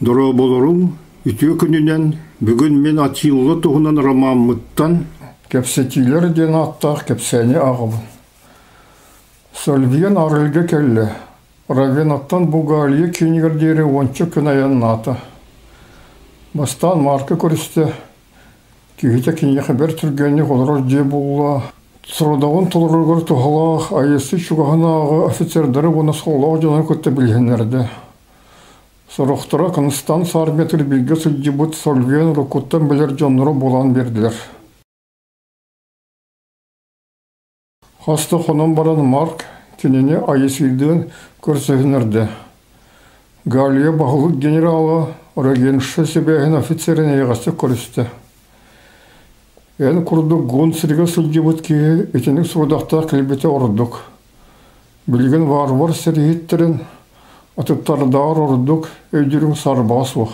Дорооболоруҥ, үтүө күнүнэн! Бүгүн мин Атилла туһунан ромаммыттан Кэпсэтиилэр диэн ааттаах кэпсээни ааҕабын. Сальвиен Арельга кэллэ. Равенаттан Бугалия киинигэр диэри уонча күн айаннаата. Бастаан Марка көрүстэ, киһитэ киниэхэ бэрт түргэнник олорор дьиэ булла. Сорудаҕын толороругар туһалаах айыасы чугаһынааҕы офицердары уонна сололоох дьону кытта билиһиннэрдэ. Сорохторо Констанц армиятыгар бииргэ сылдьыбыт Сольвен уруккуттан билэр дьонноро буолан биэрдилэр. Хас да хонон баран Марк кинини Айысыйдыын көрсүһүннэрдэ. Галия баһылык генерала Рогенша сибээһин офицерин эйэҕэстик көрүстэ. Эн курдук гун сиргэ сылдьыбыт киһи итинник сорудахтаах кэлбитэ ордук. Билигин варвар сэрииһиттэрин атыттардааҕар ордук өйдүүрүҥ саарбаҕа суох.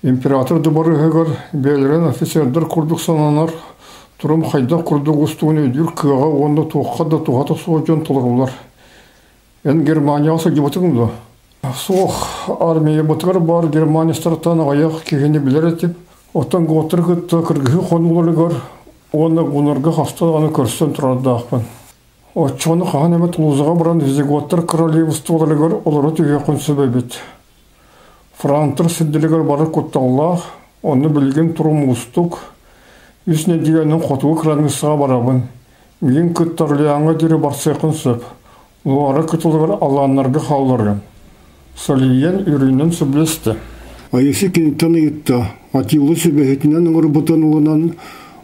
Император дыбарыаһыгар бэйэлэрин офицердар курдук сананар, турум хайдах курдук устугун өйдүүр кыаҕа уонна туохха да туһата суох дьон толоруллар. Эн Германияҕа сылдьыбытыҥ дуо? Суох, армиябытыгар баар германецтартан аҕыйах киһини билэр этим. Оттон готтары кытта кыргыһыы хонууларыгар уонна гуннарга хаста даҕаны көрсөн турардаахпын. Оччону хаһан эмэ Тулузаҕа баран визиготтар королевстволарыгар олоро түһүөххүн сөп эбит. Франктар сирдэригэр барар кутталлаах, онно билигин турум уустук. Үс нэдиэлэнэн хотугу кыраныыссаҕа барабын. Миигин кытта Орлеаҥҥа диэри барсыаххын сөп. Луара кытылыгар алааннарга хаалларыам. Солиен үрүҥүнэн сөбүлэстэ. Айышы киниттэн ыйытта, Атилла сүбэһитинэн ыҥырбытын ылынан,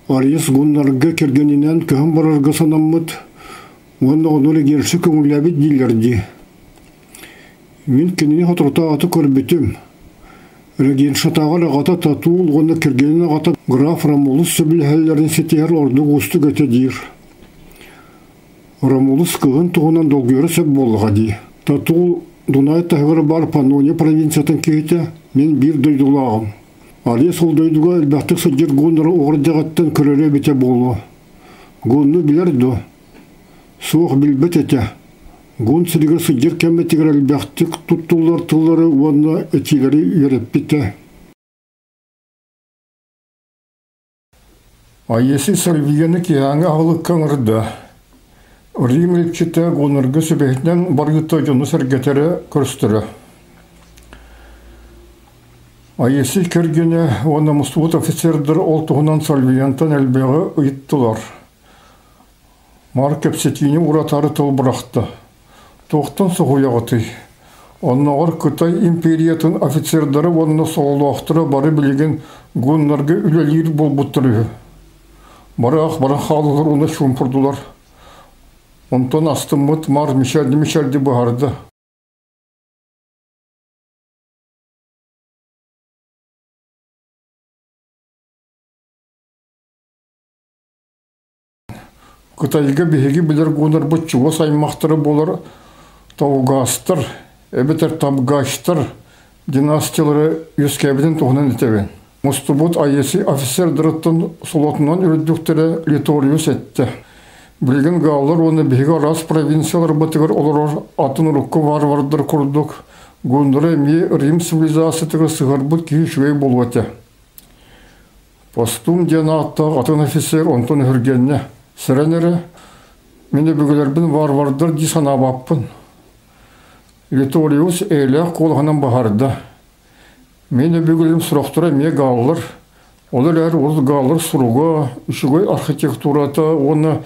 Ариес гуннарга кэргэнинэн көһөн барарга санаммыт уонна ону Регерши көҥүллээбит дииллэр дии. Мин кинини соторутааҕыта көрбүтүм. Регеншатааҕар аҕата Татуул уонна кэргэнин аҕата граф Ромулус сөбүлэһэллэрин ситиһэр ордук уустук этэ диир. Ромулус кыһын туһунан долгуйара сөп буоллаҕа дии. Татуул Дунай таһыгар баар Паннония провинциятын киһитэ, мин биир дойдулааҕым. Ария сол дойдуга элбэхтик сылдьар гуннары оҕордьаҕыттан көрөрө эбитэ буолуо. Гунну билэр дуо? Суох билбэт этэ. Гун сиригэр сылдьар кэммитигэр элбэхтик туттуллар тыллары уонна этиилэри үөрэппитэ. Айеси Сальвияны киһээҥҥи аһылыкка ыҥырда. Рим илчитэ гуннарга сүбэһитинэн барыыта дьону-сэргэтэрэ көрүстэрэ. Айеси кэргэнэ уонна мустубут офицердар ол туһунан Сальвиянтан элбэҕи ыйыттылар. Марк кэпсэтиини уратаары тыл бырахта. Туохтан соһуйаҕытый? Оннооҕор Кытай империятын офицердара уонна сололоохторо бары билигин гуннарга үлэлиир буолбуттар үһү. Бары ах баран хааллылар уонна чуумпурдулар. Онтон астыммыт Мар мичээрди-мичээрди быһаарда. Кытайга биһиги билэр гуннарбыт чугас аймахтара буолар Таугастар эбэтэр Табгачтар династиялара үөскээбитин туһунан этэбин. Мустубут АЕСИ офицердарыттан солотунан үрдүктэрэ Литориус эттэ. Билигин гааллар уонна биһиги араас провинцияларбытыгар олорор атын урукку варвардар курдук гуннары эмиэ Рим цивилизациятыгар сыһыарбыт киһи үчүгэй буолуо этэ. Постум диэн ааттаах атын офицер онтон өһүргэннэ. Сэрэн эрэ, мин өбүгэлэрбин варвардар дии санаабаппын. Виториус эйэлээх куолаһынан баһарда. Мин өбүгэлэрим сурахтара эмиэ гааллар. Ол эрээри урут гааллар суруга, үчүгэй архитектурата уонна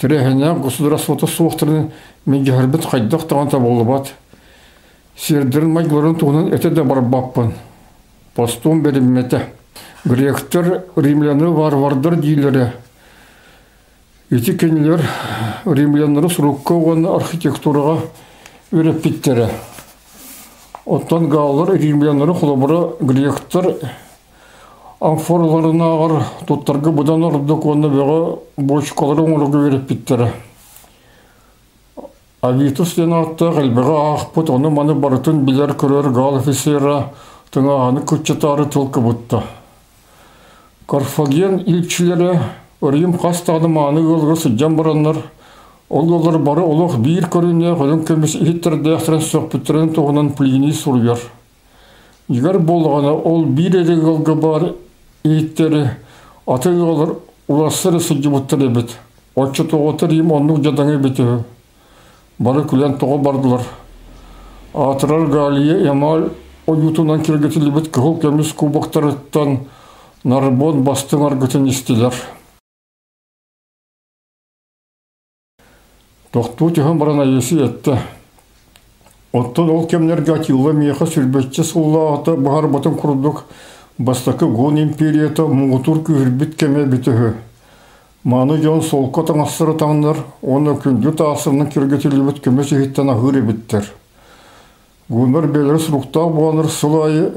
тэрээһиннээх государствота суохтарын мин дьаһарбыт хайдах даҕаны табыллыбат. Сиэрдэрин-майгыларын туһунан этэ да барбаппын. Постум бэриммэтэ. Гректэр римляны варвардар дииллэрэ. Ити кинилэр римляннары сурукка уонна архитектураҕа үөрэппиттэрэ. Оттон гааллар римляннары холобура гректэр амфораларынааҕар туттарга быдан ордук уонна бөҕө бочкалары оҥорорго үөрэппиттэрэ. Авитус диэн ааттаах элбэҕи аахпыт, ону-маны барытын билэр-көрөр гаал офицера тыҥааһыны кыччатаары тыл кыбытта. Карфаген илчилэрэ Рим хас даҕаны мааны ыалга сылдьан бараннар, Ол ыаллар бары олох биир көрүҥнээх үрүҥ көмүс иһиттэрдээхтэрин сөхпүттэрин туһунан Плиний суруйар. Дьиҥэр буоллаҕына, ол биир эрэ ыалга баар иһиттэри атын ыаллар уларса эрэ сылдьыбыттар эбит. Оччотооҕута Рим оннук дьадаҥы эбит үһү. Бары күлэн тоҕо бардылар. Аатырар Галия Ямаль ойуутунан киэргэтиллибит кыһыл көмүс кубоктарыттан Нарбон бастыҥ аргытын истилэр. Тохтуу түһэн баран Айыысы эттэ: «Оттон ол кэмнэргэ Атилла миэхэ сүүрбэччэ сыллааҕыта баһарбатын курдук бастакы Гун империята муҥутуур күүһүрбүт кэмэ эбитэ үһү. Маны дьон солко таҥастары таҥнар уонна күндү таастарынан киэргэтиллибит көмүс иһиттэн аһыыр эбиттэр. Гуннар бэйэлэрэ суруктаах буоланнар сыл аайы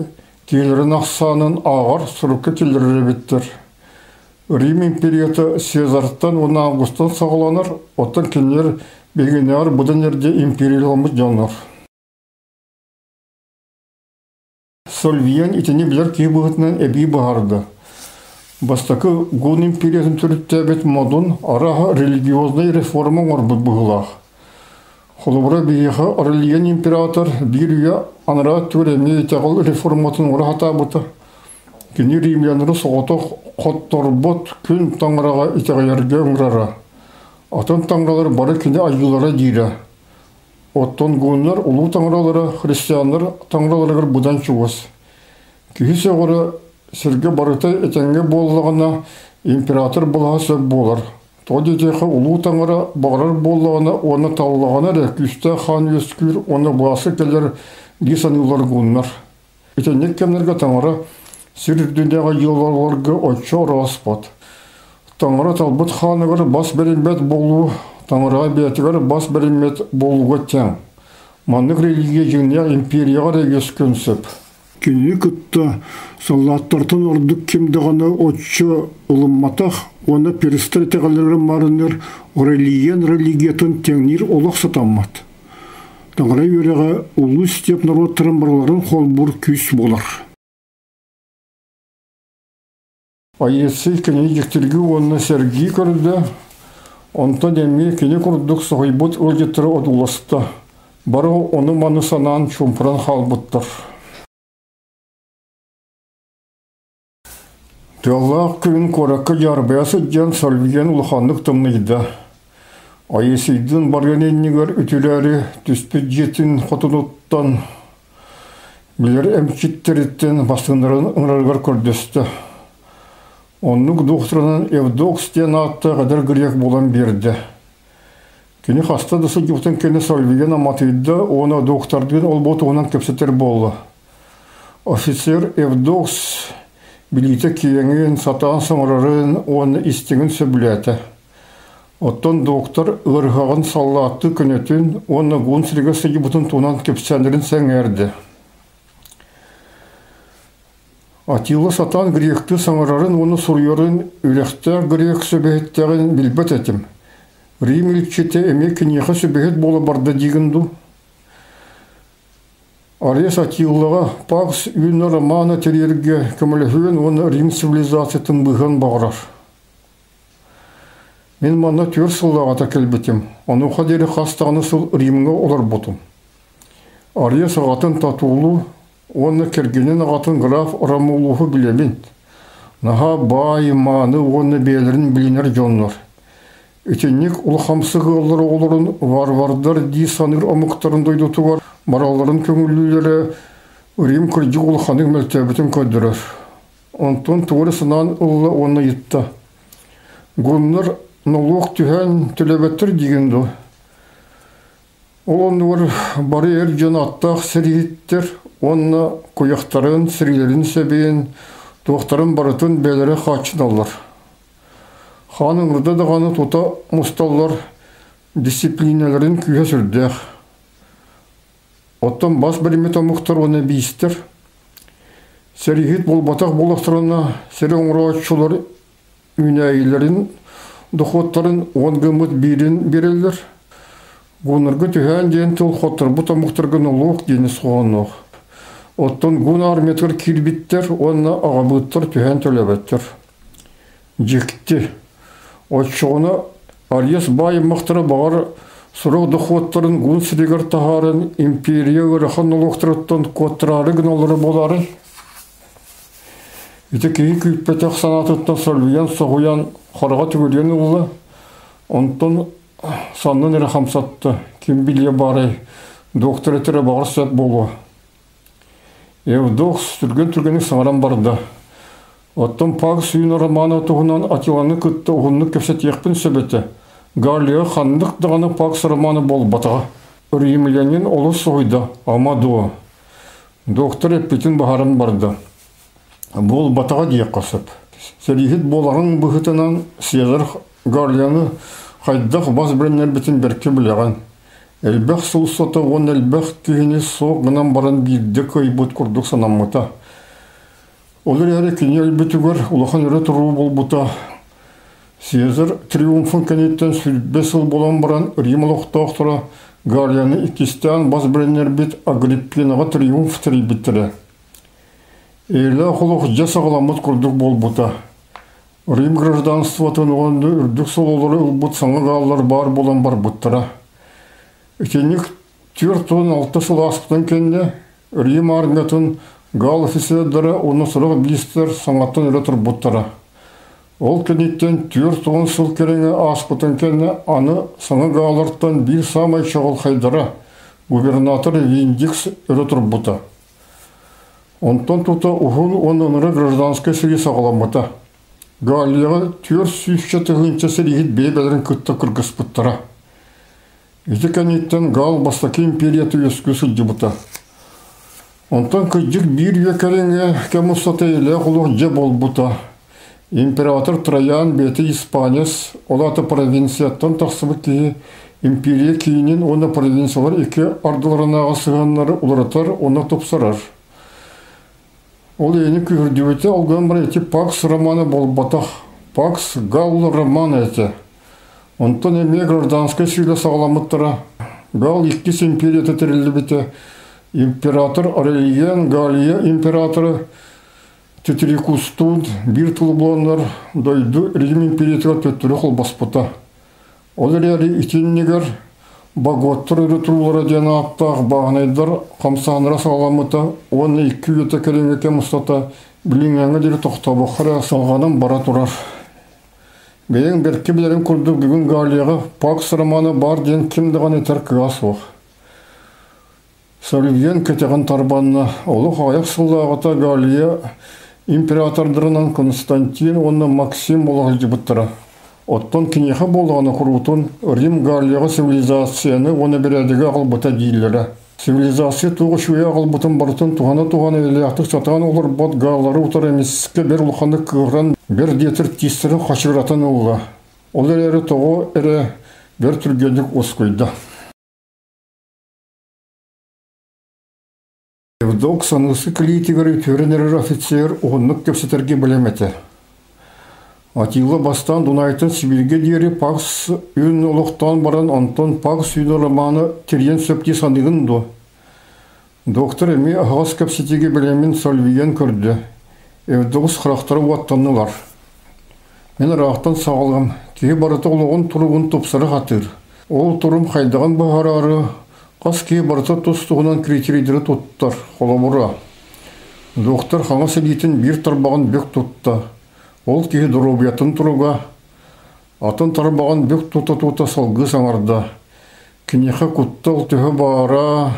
киһилэрин ахсаанын ааҕар сурукка киллэрэр эбиттэр. Рим империята Цезартан уонна Августан саҕаланар, оттон кинилэр биһигинээҕэр быдан эрдэ империяламмыт дьоннор. Сольвиен итини билэр киһи быһыытынан эбии быһаарда. Бастакы Гун империятын төрүттээбит Модун арааһа религиознай реформа оҥорбут быһыылаах. Холобура, биһиэхэ Орельен император биир үйэ анараа өттүгэр эмиэ итэҕэл реформатын оҥоро сатаабыта. Кини римляннары соҕотох хотторбот күн таҥараҕа итэҕэйэргэ ыҥырара. Атын таҥаралар бары кини айыылара диирэ. Оттон гуннар улуу таҥаралара христианнар таҥараларыгар быдан чугас. Киһи сөҕөрө сиргэ барыта этэҥҥэ буоллаҕына император былаһа сөп буолар. Тоҕо диэтэххэ улуу таҥара баҕарар буоллаҕына уонна таллаҕына эрэ күүстээх хаан үөскүүр уонна былааска кэлэр дии саныыллар гуннар. Итинник кэмнэргэ таҥара сир үрдүнээҕи дьыалаларга оччо орооспот. Таҥара талбыт хааныгар бас бэриммэт буолуу таҥараҕа бэйэтигэр бас бэриммэт буолууга тэҥ. Маннык религия дьиҥнээх империяҕа эрэ үөскүөн сөп. Кинини кытта саллааттартан ордук ким даҕаны оччо ылымматах уонна перстэр итэҕэллэрин маарыннар Орелиен религиятын тэҥниир олох сатаммат. Таҥара үөрэҕэ улуу степ норуоттарын барыларын холбуур күүс буолар. Аеций кинини дьиктиргии уонна сэргии көрдө, онтон эмиэ кини курдук соһуйбут ыалдьыттары одууласта. Бары ону-маны санаан чуумпуран хаалбыттар. Тыаллаах күн куоракка дьаарбайа сылдьан Сольвиен улаханнык тымныйда. Айысыйдыын барыан иннигэр үтүрээри түспүт дьиэтин хотунуттан билэр эмчиттэриттэн бастыҥнарын ыҥырарыгар көрдөстө. Оннук докторынан Евдокс диэн ааттаах эдэр грек буолан биэрдэ. Кини хаста да сылдьыбытын кэннэ Сольвиен аматыйда уонна доктордыын ол-бу туһунан кэпсэтэр буолла. Офицер Евдокс билиитэ киэҥин, сатаан саҥарарын уонна истиҥин сөбүлээтэ. Оттон доктор ыарыһаҕын саллааттыы көнөтүн уонна гун сиригэр сылдьыбытын туһунан кэпсээннэрин сэҥээрдэ. Атилла сатаан гректыы саҥарарын уонна суруйарын үрэхтээх грек сүбэһиттээҕин билбэт этим. Рим илчитэ эмиэ киниэхэ сүбэһит буола барда диигин дуу? Арес Атиллаҕа Пакс үүнэр романа тэрийэргэ көмөлөһүөн уонна Рим цивилизациятын быыһыан баҕарар. Мин манна 4 сыллааҕыта кэлбитим, онуоха диэри хас даҕаны сыл Римҥэ олорбутум. Арес аҕатын Татулу уонна кэргэнин аҕатын граф Ромулуһу билэбин. Наһаа баай, мааны уонна бэйэлэрин билинэр дьоннор. Итинник улахамсык ыаллар оҕолорун варвардар дии саныыр омуктарын дойдутугар баралларын көҥүллүүлэрэ Рим кырдьык улаханнык мөлтөөбүтүн көрдөрөр. Онтон тугу эрэ санаан ылла уонна ыйытта: «Гуннар нолуок түһээн төлөөбөттөр диигин дуо?» Ол оннугар бары эр дьон аттаах сэрииһиттэр уонна куйахтарын, сэриилэрин сэбин, туохтарын барытын бэйэлэрэ хааччыналлар. Хаан ыҥырда даҕаны тута мусталлар, дисциплинэлэрин күүһэ сүрдээх. Оттон бас бэриммит омуктар уонна биистэр сэрииһит буолбатах буоллахтарына сири оҥорооччулар үүнээйилэрин дохуоттарын 10 гыммыт биирин биэрэллэр. Гуннарга түһээн диэн тыл хотторбут омуктарга нолуок диэни суоҕуннуох. Оттон гун армиятыгар киирбиттэр уонна аҕабыыттар түһээн төлөөбөттөр. Дьикти. Оччоҕуна Арьес баай аймахтара баҕар сорох дохуоттарын гуун сиригэр таһааран империя ыарахан нолуоктарыттан куоттараары гыналлара буолаарай? Ити киһи күүппэтэх санаатыттан сорбуйан соһуйан хараҕа түгүрүйэн ылла, онтон саннын эрэ хамсатта, ким билиэ баарай, доктор этэрэ баҕар сөп буолуо. Евдокс түргэн-түргэнник саҥаран барда. Оттон Пак Сүүн романа туһунан Атиланы кытта уһуннук кэпсэтиэхпин сөп этэ. Галлия ханнык даҕаны Пакс романа буолбатаҕа. Римлянин олус соһуйда, ама дуо? Доктор эппитин баһаран барда. Буолбатаҕа диэххэ сөп. Сэрииһит буоларыҥ быһыытынан Цезарь Галлияны хайдах бас бэринэрбитин бэркэ билэҕин. Элбэх сыл устата уонна элбэх киһини суох гынан баран биирдэ кыайбыт курдук санаммыта. Ол эрээри кини өлбүтүгэр улахан өрө туруу буолбута. Цезарь триумфун кэнниттэн 120 сыл буолан баран Рим олохтоохторо Галлияны иккистээн бас бэриннэрбит Агриппинаҕа триумф тэрийбиттэрэ. Эйэлээх олох дьэ саҕаламмыт курдук буолбута. Рим гражданствотын уонна үрдүк сололору ылбыт саҥа гааллар баар буолан барбыттара. Итинник 46 сыл ааспытын кэннэ Рим армиятын гаал офицердара уонна сорох биистэр саҥаттан өрө турбуттара. Ол кэнниттэн 40 сыл кэриҥэ ааспытын кэннэ аны саҥа гааллартан биир саамай чаҕылхайдара губернатор Виндикс өрө турбута. Онтон тута уһун уонна ынырык гражданскай сэрии саҕаламмыта. Галлияҕа 400 тыһыынча сэрииһит бэйэ-бэйэлэрин кытта кыргыспыттара. Ити кэнниттэн Гаал бастакы империята үөскүү сылдьыбыта. Онтон кырдьык биир үйэ кэриҥэ кэм устата эйэлээх олох дьэ буолбута. Император Троян бэйэтэ испанец, ол аата провинцияттан тахсыбыт киһи империя киинин уонна провинциялар икки ардыларынааҕы сыһыаннары уларытар уонна тупсарар. Ол эйэни күүһүрдүбүтэ, ол гынан баран ити Пакс романа буолбатах, Пакс Галл романа этэ. Онтон эмиэ гражданскай сүүлэ саҕаламмыттара. Галл иккис империята тэриллибитэ. Император Аурелиан Галлия императора Титрикустуун биир тылы буланнар дойду Рим империятыгар төттөрү холбоспута. Ол эрээри итиннигэр Боготтор өрө туруулара диэн ааттаах бааһынайдар хамсааһыннара саҕаламмыта уонна икки үйэтэ кэриҥэ кэм устата билиҥҥээҥҥэ диэри тохтообокко эрэ салҕанан бара турар. Бэйэҥ бэркэ билэриҥ курдук бүгүн Галияҕа Пакс романа баар диэн ким даҕаны этэр кыаҕа суох. Сарыйан кэтэҕин тарбанна, олох аҕыйах сыллааҕыта Галия императордарынан Константин уонна Максим буола сылдьыбыттара. Оттон киниэхэ буоллаҕына куруутун Рим Галияҕа цивилизацияны уонна бэрээдэги аҕалбыта дииллэрэ. Цивилизация туох үчүгэйи аҕалбытын барытын туһана-туһана илээхтик сатаан олорбот гааллары утары эмискэ бэр улаханнык кыыһыран бэр диэтэр тиистэрин хачыгыратан ылла. Ол эрээри тоҕо эрэ бэр түргэнник уоскуйда. Евдок саныысы кэлиитигэр үтүөрэн эрэр офицер уһуннук кэпсэтэргэ бэлэм этэ. Атила бастаан Дунайтан Сибииргэ диэри Пакс үүн олохтоон баран онтон Пакс үүнү романы тэрийэн сөп дии саныыгын дуо? Доктор эмиэ аһаҕас кэпсэтиигэ бэлэмин Сальвиян көрдө. Евдокс харахтара уоттаннылар. Мин ыраахтан саҕалыам, киһи барыта олоҕун туругун тупсара сатыыр. Ол турум хайдаҕын быһаараары, хас киһи барыта тус-туһунан критерийдэри туттар, холобура, доктор хаҥас илиитин биир тарбаҕын бүк тутта, ол киһи доруобуйатын туруга, атын тарбаҕын бүк тута-тута салгыы саҥарда. Киниэхэ куттал төһө баара,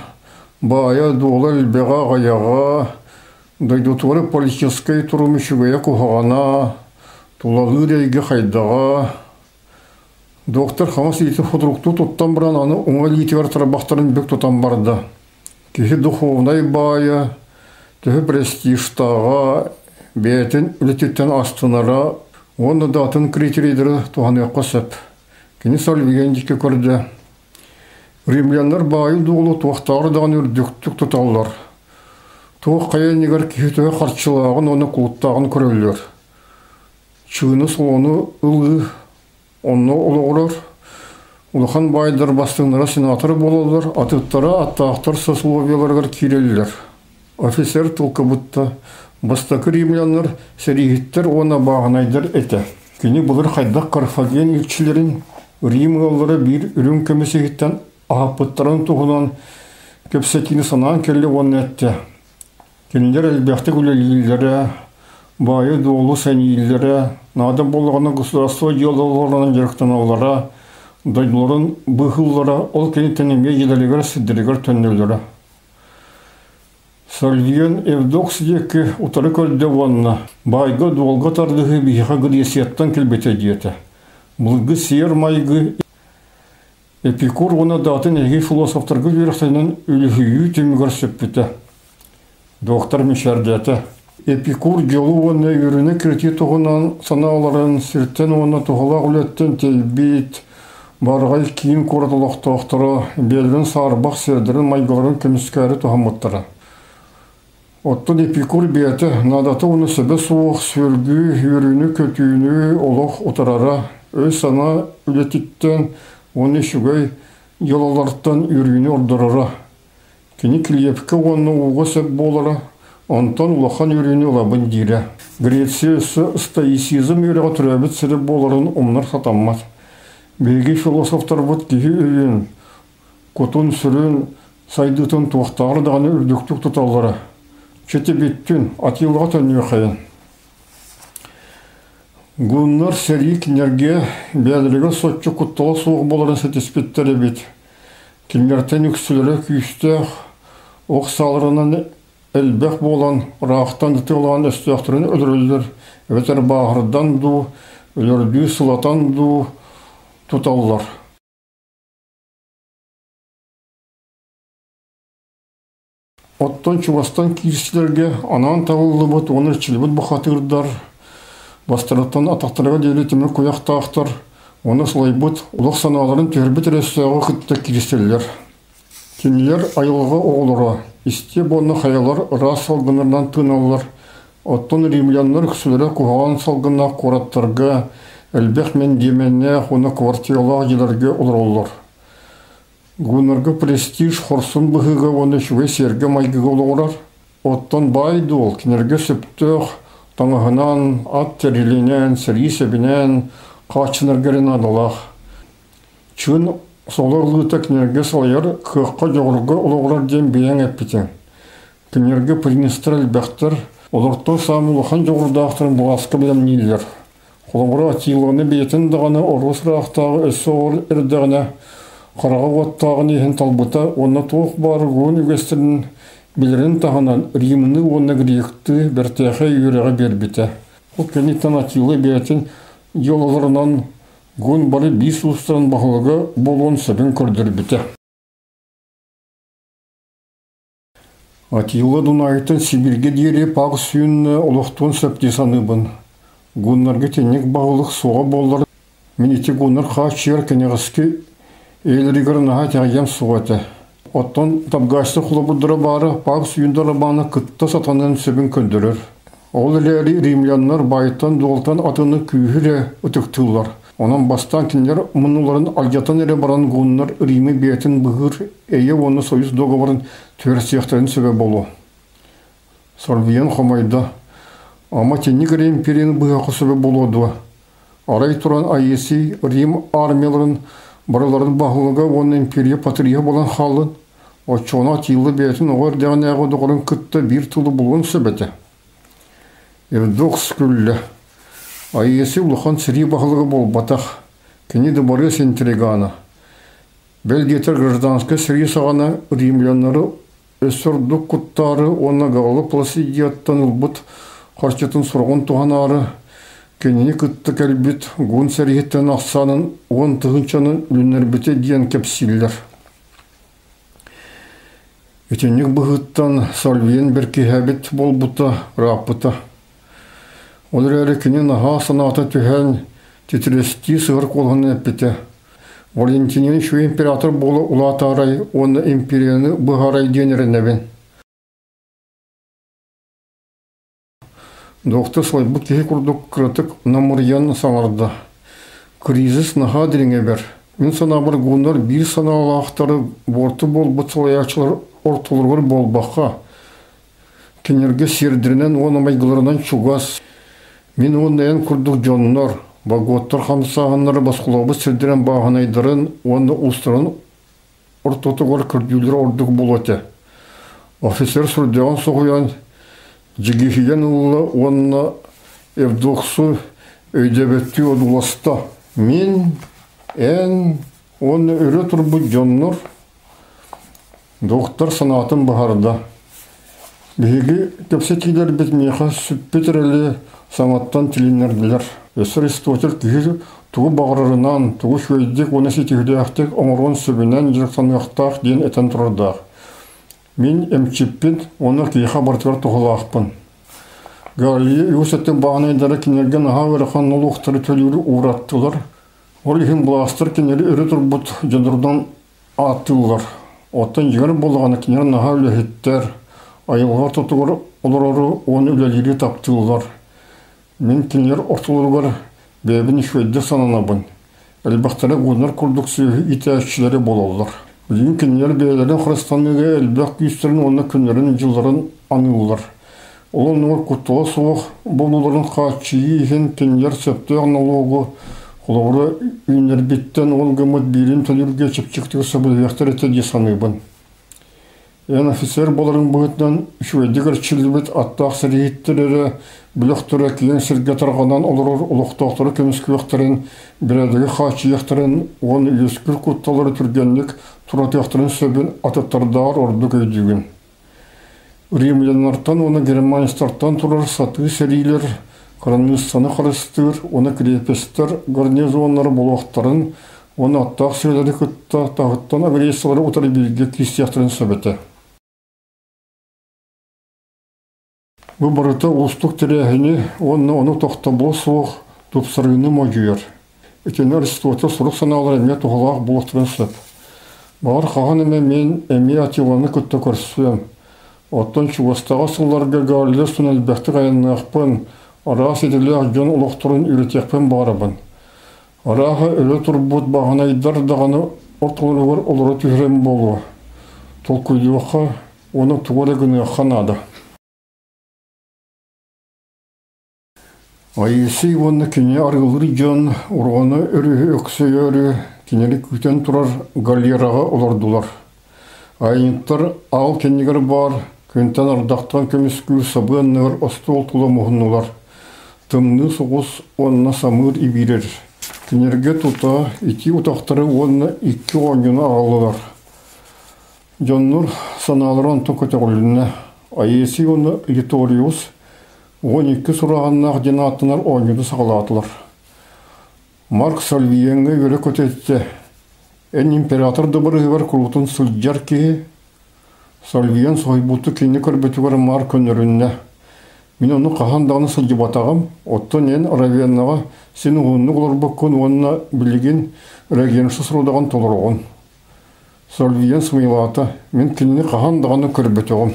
баайа-дуола элбэҕэ аҕыйаҕа, Дойдутугар политическай турум үчүгэйэ куһаҕана, тулалыыр эйгэ хайдаҕа. Доктор хаҥас илиитин хутуруктуу туттан баран аны уҥа илиитигэр тарбахтарын бүк тутан барда. Киһи духовнай баайа, төһө престижтааҕа, бэйэтин үлэтиттэн астынара уонна да атын критерийдары туһаныахха сөп. Кини Сальвиен диэки көрдө. Римляннар баайы-дуолу туохтааҕар даҕаны үрдүктүк туталлар. Туох хайа иннигэр киһи төһө харчылааҕын уонна кулуттааҕын көрөллөр. Чыыны солону ылыы онно олоҕурар. Улахан баайдар бастыҥнара сенатор буолаллар, атыттара аттаахтар сословиеларыгар киирэллэр. Офицер тылкыбытта бастакы римляннар сэрииһиттэр уонна бааһынайдар этэ. Кини былыр хайдах Карфаген илчилэрин Рим ыаллара биир үрүҥ көмүс иһиттэн аһаппыттарын туһунан кэпсэтиини санаан кэллэ уонна эттэ: Кинилэр элбэхтик үлэлииллэрэ, баайы-дуолу сэнииллэрэ, наада буоллаҕына государство дьыалаларынан дьарыктаналлара, дойдуларын быыһыыллара, ол кэнниттэн эмиэ дьиэлэригэр-сирдэригэр төннөллөрө. Сальвиен Евдокс диэки утары көрдө уонна баайга-дуолга тардыһыы биһиэхэ Грецияттан кэлбитэ диэтэ. Былыргы сиэр-майгы Эпикур уонна даатын эһиги философтарга үөрэхтэринэн үлүһүйүү түмүгэр сүппүтэ. Доктор мичээрдээтэ. Эпикур дьолу уонна үөрүүнү киртии туһунан санааларын сиртэн уонна туһалаах үлэттэн тэйбит барҕай киин куорат олохтоохторо бэйэлэрин саарбах сиэрдэрин-майгыларын көмүскээри туһаммыттара. Оттон Эпикур бэйэтэ наадата уонна сөбө суох сүөргү, үөрүүнү-көтүүнү олох утарара, өй-санаа үлэтиттэн уонна үчүгэй дьыалалартан үөрүүнү ордороро. Кини килиэпкэ уонна ууга сөп буолара, онтон улахан үөрүүнү ылабын диирэ. Греция өссө стоицизм үөрэҕэ төрөөбүт сирэ буоларын умнар сатаммат. Биһиги философтарбыт киһи өйүн, кутун-сүрүн сайдыытын туохтааҕар даҕаны үрдүктүк туталлара. Чити бүттүн, Атилаҕа төннүөххэйин. Гуннар сэрии кинилэргэ бэйэлэригэр соччо куттала суох буоларын ситиспиттэр эбит. Кинилэртэн үксүлэрэ күүстээх ох сааларынан элбэх буолан, ыраахтан ытыалаан өстөөхтөрүн өлөрөллөр эбэтэр бааһырдан дуу, өлөрдүү сылатан дуу туталлар. Оттон чугастан киирсилэргэ анаан табыллыбыт уонна эрчиллибит бухатыырдар бастарыттан атахтарыгар диэри тимир куйахтаахтар уонна сылайбыт, олох санааларын түһэрбит эрэ өстөөҕү кытта киирсэллэр. Кинилэр айылҕа оҕолоро, истиэп уонна хайалар ыраас салгыннарынан тыыналлар, оттон римляннар үксүлэрэ куһаҕан салгыннаах куораттарга, элбэх мэндиэмэннээх уонна квартиралаах дьиэлэргэ олороллор. Гуннарга престиж хорсун быһыыга уонна үчүгэй сиэргэ-майгыга олоҕурар, оттон баай-дуол кинилэргэ сөптөөх таҥаһынан, ат тэрилинэн, сэрии сэбинэн хааччынарга эрэ наадалаах. Чын соло ылыыта кинилэргэ салайар кыахха-дьоҕурга олоҕурар диэн бэйэҥ эппитиҥ. Кинилэргэ принцтэр элбэхтэр, олортон саамай улахан дьоҕурдаахтарын былааска бэлэмнииллэр. Холобура, Атиланы бэйэтин даҕаны оруос ыраахтааҕы өссө оҕо эрдэҕинэ хараҕа уоттааҕын иһин талбыта уонна туох баар угун үгэстэрин билэрин таһынан римныы уонна гректыы бэртээхэй үөрэҕи биэрбитэ. Ол кэнниттэн Атила бэйэтин дьыалаларынан гун бары биир уустарын баһылыга буолуон сөбүн көрдөрбүтэ. Атилла Дунаайтан Сибииргэ диэри паах сүүн олохтуон сөп дии саныыбын. Гуннарга итинник баҕалык суоҕа буоллар, мин ити гуннар хааччыйар кэнэҕэски эйэлэригэр наһаа итэҕэйиэм суоҕа этэ. Оттон табгааччы холобурдара баара паах сүүн дарабааны кытта сатаныан сөбүн көрдөрөр. Ол эрээри римляннар баайтан-дуолтан атыны күүһү эрэ ытыктыыллар. Онон бастаан кинилэр муннуларын алдьатан эрэ баран гуннар Римы бэйэтин быһыыр эйэ уонна союз договорын түһэрсиэхтэрин сөбө буолуо. Сорбуйан хомойдо. Ама итинник эрэ империяны быһыахха сөбө буолуо дуо? Арай туран Аисий Рим армияларын барыларын баһылыга уонна империя патриота буолан хааллын, оччоҕуна Атилла бэйэтин оҕо эрдэҕинээҕи доҕорун кытта биир тылы булуон сөп этэ. Евдокс күллэ. Аиси улахан сэрии баһылыга буолбатах, кини дыбарыас интригана. Бэл диэтэр гражданскай сэрии саҕана римляннары өссө ордук куттаары уонна Галла Пласидияттан ылбыт харчытын сураҕын туһанаары кинини кытта кэлбит гун сэрииһиттэн ахсаанын 10 тыһыынчаны үлүннэрбитэ диэн кэпсииллэр. Итинник быһыыттан Сальвиен бэркиһээбит буолбута ырааппыта. Ол эрээри кини наһаа санаата түһэн, титирэстии сыһар куолаһынан эппитэ: «Валентинин үчүгэй император буола улаатаарай уонна империяны быһаарай диэн эрэнэбин». Доктор сылайбыт киһи курдук кыратык намырыйан саҥарда: «Кризис наһаа дириҥэбэр. Мин санаабар гуннар биир санаалаахтары буорту буолбут салайааччылар ортолоругар буолбакка, кинилэргэ сиэрдэринэн уонна майгыларынан чугас, мин уонна эн курдук дьоннор, Боготтор хамсааһыннара босхолообут сирдэрин бааһынайдарын уонна уустарын ортотугар көрдүүллэрэ ордук буолуо этэ. Офицер сурдьаҕын соһуйан, дьигиһийэн ылла уонна Евдоксу өйдөбөттүү одууласта. Мин, эн уонна өрө турбут дьоннор доктор санаатын баһарда. Биһиги кэпсэтиилэрбит миэхэ сүппүт эрэли саҥаттан тилиннэрдилэр. Өссө Аристотель киһи тугу баҕарарынан, тугу үчүгэйдик уонна ситиһиилээхтик оҥоруон сөбүнэн дьарыктаныахтаах диэн этэн турардаах. Мин эмчиппин уонна киһиэхэ барытыгар туһалаахпын. Галия үгүс өттүн баҕанайдара кинилэргэ наһаа ыарахан нолуоктары төлүүрү уураттылар. Ол иһин былаастар кинилэри өрө турбут дьоннорунан ааттыыллар. Оттон дьиҥэр буоллаҕына кинилэр наһаа үлэһиттэр, айылҕа ортотугар олорору уонна үлэлиири таптыыллар. Мин кинилэр ортолоругар бэйэбин үчүгэйдик сананабын. Элбэхтэрэ гуннар курдук сүөһү иитээччилэри буолаллар. Билигин кинилэр бэйэлэрин харыстаныыга элбэх күүстэрин уонна күннэрин-дьылларын аныыллар. Ол оннугар куттала суох буолууларын хааччыйыы иһин кинилэр сөптөөх нолуогу, холобура, үүннэрбиттэн ол гыммыт биирин төлүүргэ чэпчэкитик сөбүлэһиэхтэр этэ дии саныыбын. Эн офицер буоларыҥ быһыытынан үчүгэйдик эрчиллибит аттаах сэрииһиттэр эрэ бөлөхтөрө киэҥ сиргэ тарҕанан олорор олохтоохтору көмүскүөхтэрин, бэрээдэги хааччыйыахтарын уонна үөскүүр кутталлары түргэнник туратыахтарын сөбүн атыттардааҕар ордук өйдүүгүн. Римляннартан уонна германецтартан турар сатыы сэриилэр кыраныыссаны харыстыыр уонна крепостар гарнизоннара буолуохтарын уонна аттаах сирэлэри кытта таһыттан агрессиялары утары бииргэ киирсиэхтэрин сөп этэ. Бу барыта уустук тэрээһини уонна ону тохтобула суох тупсарыыны модьуйар. Итини Аристотель сурук санаалара эмиэ туһалаах буолуохтарын сөп. Баҕар хаһан эмэ мин эмиэ Атиланы кытта көрсүөм. Оттон чугастааҕы сылларга Галлия элбэхтик айанныахпын, араас идэлээх дьон олохторун үөрэтиэхпин баҕарабын. Арааһа өлө турбут баҕанайдар даҕаны ортолоругар олоро түһэрэн буолуо. Толкуйдуохха уонна тугу эрэ гыныахха наада. Айыысый уонна кини арыгылыыр дьон Урҕаны өрүһү өксөйөөрү кинини күүтэн турар галераҕа олордулар. Айанньыттар аал кэннигэр баар күнтэн ардахтан көмүскүүр сабыы анныгар остуол тула муһуннулар. Тымныы соҕус уонна самыыр ибиирэр. Кинилэргэ тута итии утахтары уонна икки оонньууну аҕаллылар. Дьоннор санаалара онтон көтөҕүлүннэ. Аесий уонна Литориус 12 сурааһыннаах диэн ааттанар оонньууну саҕалаатылар. Марк Сальвиеҥҥа үөрэ көтүттэ. Эн император дыбарыһыгар куруутун сылдьар киһи. Сальвиен соһуйбуттуу кинини көрбүтүгэр Марк көннөрүннэ. Мин ону хаһан даҕаны сылдьыбатаҕым, оттон эн Равеннаҕа син уһуннук олорбуккун уонна билигин регенша сорудаҕын толороҕун. Сальвиен сымыйалаата, мин кинини хаһан даҕаны көрбөтөҕүм.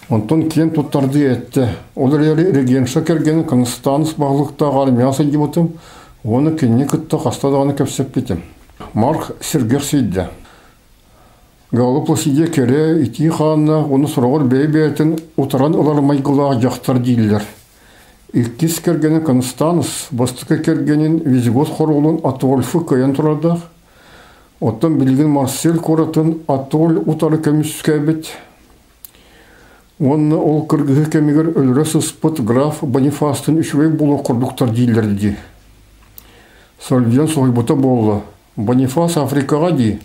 Онтон киэн туттардыы эттэ, ол эрээри регенша кэргэнин Констанс баһылыктаах армияҕа сылдьыбытым уонна кинини кытта хаста даҕаны кэпсэппитим. Марк сиргэх сийдэ. Галла Пласидия кэрэ, итии хааннаах уонна сороҕор бэйэ-бэйэтин утаран ылар майгылаах дьахтар дииллэр. Иккис кэргэнэ Констанс бастакы кэргэнин Визигот хоруолун Атольфы кыайан турардаах. Оттон билигин Марсель куоратын Атоль утары көмүскээбит уонна ол кыргыһыы кэмигэр өлөрө сыспыт граф Бонифастын үчүгэй буолуох курдуктар дииллэр дии. Сальвиан соһуйбута буолла. Бонифас Африкаҕа дии.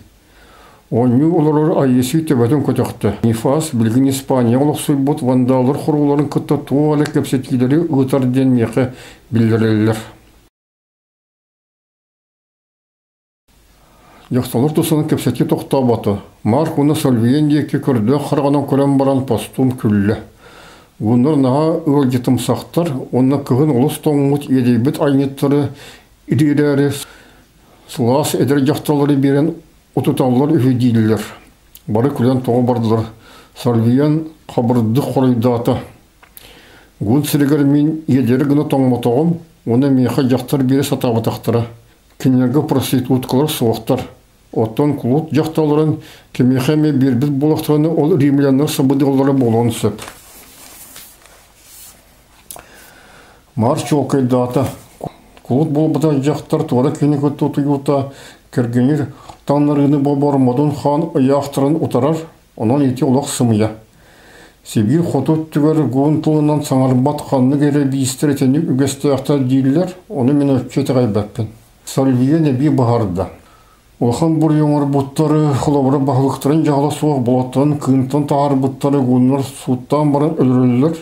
Оонньуу олорор Айесий төбөтүн көтөхтө. Бонифас билигин Испания олохсуйбут вандаллар хорууларын кытта туох эрэ кэпсэтиилэри ыытар диэн миэхэ биллэрэллэр. Дьахталлар тустан кэпсэтии тохтообото. Марк уонна Сальвиен диэки көрдөөх хараҕынан көрөн баран постун күллэ. Гуннар наһаа ыалдьытымсахтар уонна кыһын олус тоҥмут иэдэйбит айанньыттары итиирээри сылаас эдэр дьахталлары биэрэн утуталлар үһү дииллэр. Бары күлэн тоҕо бардылар. Сальвиен хабырдык хоруйдаата. Гун сиригэр мин иэдэри гына тоҥмотоҕум уонна миэхэ дьахтар биэрэ сатаабатахтара. Кинилэргэ проституткалар суохтар. Оттон кулут дьахталларын кимиэхэ эмэ биэрбит буоллахтарына, ол римляннар сабыдыаллара буолуон сөп. Марс чуолкайдаата. Кулут буолбатах дьахтар туора кини кытта утуйуута кэргэнир таҥнарыыны бобор Модун хаан ыйаахтарын утарар, онон ити олох сымыйа. Сибиир хоту өттүгэр гуун тылынан саҥарбат ханнык эрэ биистэр итинник үгэстээхтэр дииллэр, ону мин өччө итэҕэйбэппин. Сальвия эбии быһаарда. Улахан буруйу оҥорбуттары, холобура баһылыктарын дьаһала суох болоттон кыынтан таһаарбыттары гуннар сууттаан баран өлөрөллөр.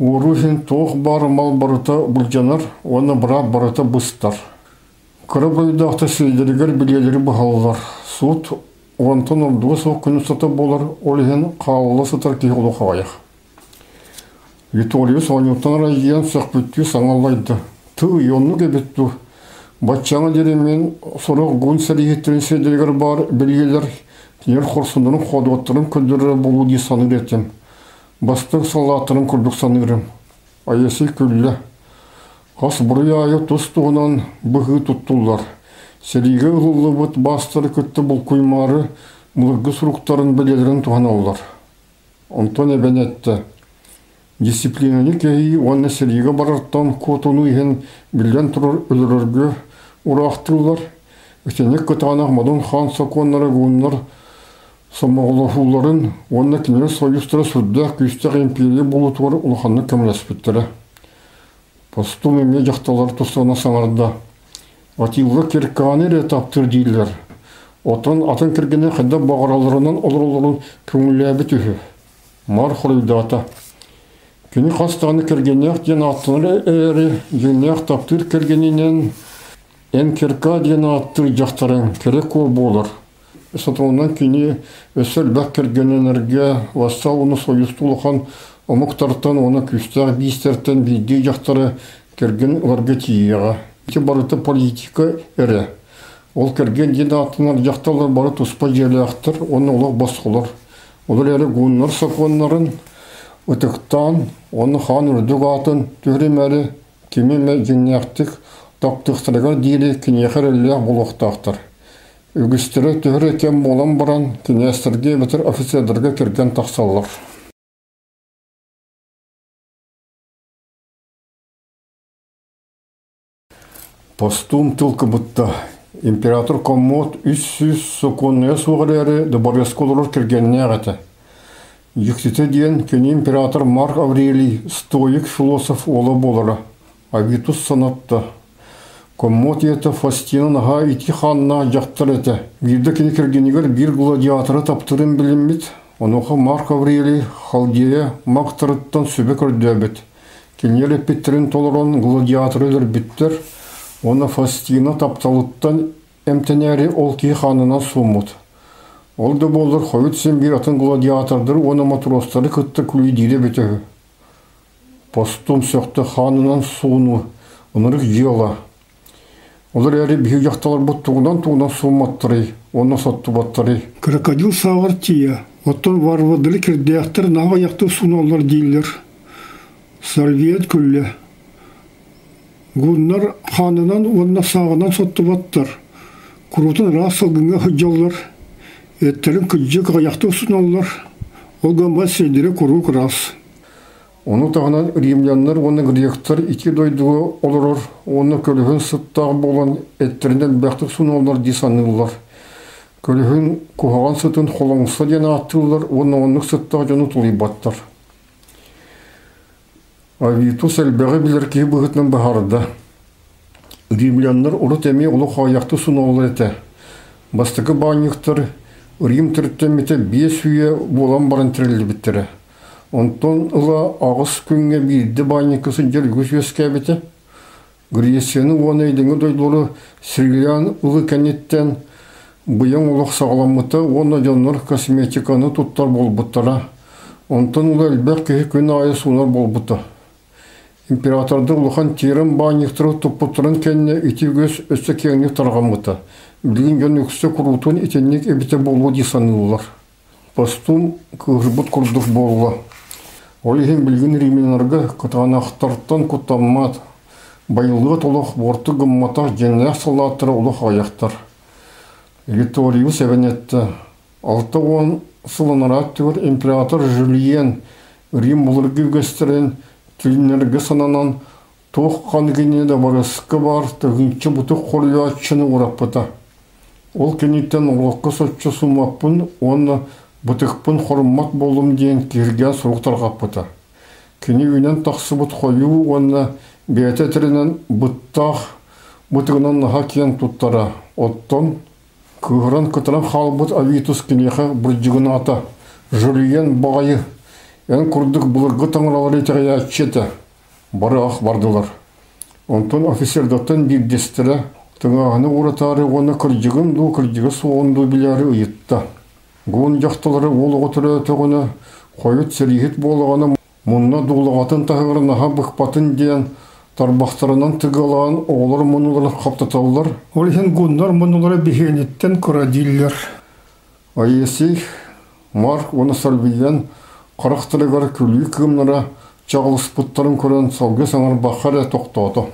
Уоруу иһин туох баар мал барыта былдьанар уонна быраап барыта быстар. Кыра буруйдаахтар сирэйдэригэр билиэлэри быһаллар. Суут онтон ордуга суох күн устата буолар, ол иһин хаалла сытар киһи олох аҕыйах. Виториус оонньууттан аралдьыйан сөхпүттүү саҥа аллайда: «Тыый, оннук эбит дуу? Баччаҥа диэри мин сорох гун сэрииһиттэрин сирдэригэр баар билиилэр кинилэр хорсуннарын хоодуоттарын көрдөрөрө буолуо дии саныыр этим. Бастыҥ саллааттарын курдук саныырым». Айасый күллэ. Хас буруй аайы тус-туһунан быһыы туттуллар. Сэриигэ ылыллыбыт баастары кытта булкуймаары былыргы суруктарын бэлиэлэрин туһаналлар. Онтон эбэн эттэ: «Дисциплинаны кэһии уонна сэриигэ барартан куотунуу иһин биллэн турар өлөрөргө ураахтыыллар. Итинник кытаанах модун хаан сокуоннара гуннар сомоҕолоһууларын уонна кинилэр союзтара сүрдээх күүстээх империя буолуутугар улаханнык көмөлөспүттэрэ». Постум эмиэ дьахталлар тустарынан саҥарда: «Атилла Киркааны эрэ таптыыр дииллэр. Оттон атын кэргэнэ хайдах баҕаралларынан олороллорун көҥүллээбит үһү». Мар хоруйдаата: «Кини хас даҕаны кэргэннээх диэн ааттанар эрээри, дьиҥнээх таптыыр кэргэнинэн эн Кирка диэн ааттыыр дьахтарыҥ кэрэ куо буолар. Сотуонан кини өссө элбэх кэргэннэнэргэ вассал уонна союзтуу улахан омуктартан уонна күүстээх биистэртэн биирдии дьахтары кэргэн ыларга тиийиэҕэ. Ити барыта политика эрэ. Ол кэргэн диэн ааттанар дьахталлар бары туспа дьиэлээхтэр уонна олох босхолор. Ол эрээри гуннар сокуоннарын ытыктаан уонна хаан үрдүк аатын түһэримээри кими эмэ дьиҥнээхтик таптыахтарыгар диэри киниэхэ эрэллээх буолуохтаахтар. Үгүстэрэ төһө кэм буолан баран, кинээстэргэ эбэтэр офицердарга кэргэн тахсаллар. Постум тыл кыбытта. Император Коммод 300 сокуоннайа суох эрээри дыбарыаска олорор кэргэннээх этэ. Дьиктитэ диэн, кини император Марк Аврелий стоик философ уола буолара. Авитус санатта. Коммод ийэтэ Фастина наһаа ити хааннаах дьахтар этэ. Биирдэ кини кэргэнигэр биир гладиаторы таптыырын билиммит, онуоха Марк Аврелий Халдея мактарыттан сүбэ көрдөөбүт. Кинилэр эппиттэрин толорон гладиаторы өлөрбүттэр уонна Фастина тапталыттан эмтэнээри ол киһи хаанынан сууммут. Ол да буоллар хойут син биир атын гладиатордары уонна матростары кытта күлүйдиирэ эбитэ үһү. Постум сөхтө хаанынан суунуу, ынырык дьыала. Ол эрээри биһиги дьахталларбыт тугунан-тугунан суумматтарый уонна соттубаттарый? Крокодил сааҕар тиийэ, оттон варвардары кирдээхтэр наһаа айахтыы сууналлар дииллэр. Сарвиет күллэ. Гуннар хаанынан уонна сааҕынан соттубаттар, куруутун ыраас салгыҥҥа сылдьаллар, эттэрин кырдьык аҕыйахтык суналлар, ол гамбат сирдэрэ куруук ыраас. Ону таһынан римляннар уонна гректар ити дойдуга олорор уонна көлөһүн сыттаах буолан эттэринэн элбэхтик суналлар дии саныыллар. Көлөһүн куһаҕан сытын холоҥсо диэн ааттыыллар уонна оннук сыттаах дьону тулуйбаттар. Авитус элбэҕи билэр киһи быһыытынан быһаарда. Римляннар урут эмиэ олох аҕыйахтык суналлар этэ. Бастакы баанньыктар Рим төрүттэммитэ 5 үйэ буолан баран тэриллибиттэрэ. Онтон ыла аҕыс күҥҥэ биирдэ баанньыкка сылдьар үгүс үөскээбитэ. Грецияны уонна Илиҥҥи дойдулары сирилээн ылыы кэнниттэн быйаҥ олох саҕаламмыта уонна дьоннор косметиканы туттар буолбуттара. Онтон ыла элбэх киһи күн аайы суунар буолбута. Императордар улахан тиэрэн баанньыктары туппуттарын кэннэ ити үгэс өссө киэҥник тарҕаммыта. Билигин дьон үксэ куруутун итинник эбитэ буолуо дии саныыллар. Постум кыыһырбыт курдук буолла. Ол иһин билигин римляннарга кытаанахтартан куттаммат, байылыат олох буорту гымматах дьиҥнээх саллааттара олох аҕыйахтар. Литориус эбэн эттэ: 60 сыл анараа өттүгэр император Жюльен Рим былыргы үгэстэрин тилиннэргэ сананан Туох ханнык иннинэ да барыска баар тыһыынча бутук хоруйааччыны ураппыта. Ол кэнниттэн оҕолорго соччо суммаппын уонна бытыкпын хоруммат буоллум диэн киһиргээн сурук тарҕаппыта. Кини үүнэн тахсыбыт хойуу уонна бэйэтэ этэринэн быттаах бытыгынан наһаа киэн туттара. Оттон кыыһыран-кытаран хаалбыт Авитус киниэхэ бырдьыгынаата: «Жульен баҕайы, эн курдук былыргы таҥаралары итэҕэйээччи этэ». Бары ах бардылар. Онтон офицердартан биирдэстэрэ тыҥааһыны ууратаары уонна кырдьыгын дуу, кырдьыга суоҕун дуу билээри ыйытта. Гун дьахталлара уол оҕо төрөөтөҕүнэ, хойут сэрииһит буоллаҕына мунна дуулаҕатын таһыгар наһаа быкпатын диэн тарбахтарынан тыгыалаан оҕолор муннуларын хаптаталлар. Ол иһин гуннар муннулара биһиэниттэн кыра дииллэр. Аесий, Марк уонна Сарбийан харахтарыгар күлүү кыымнара чаҕылыспыттарын көрөн салгыы саҥарбакка эрэ тохтоото.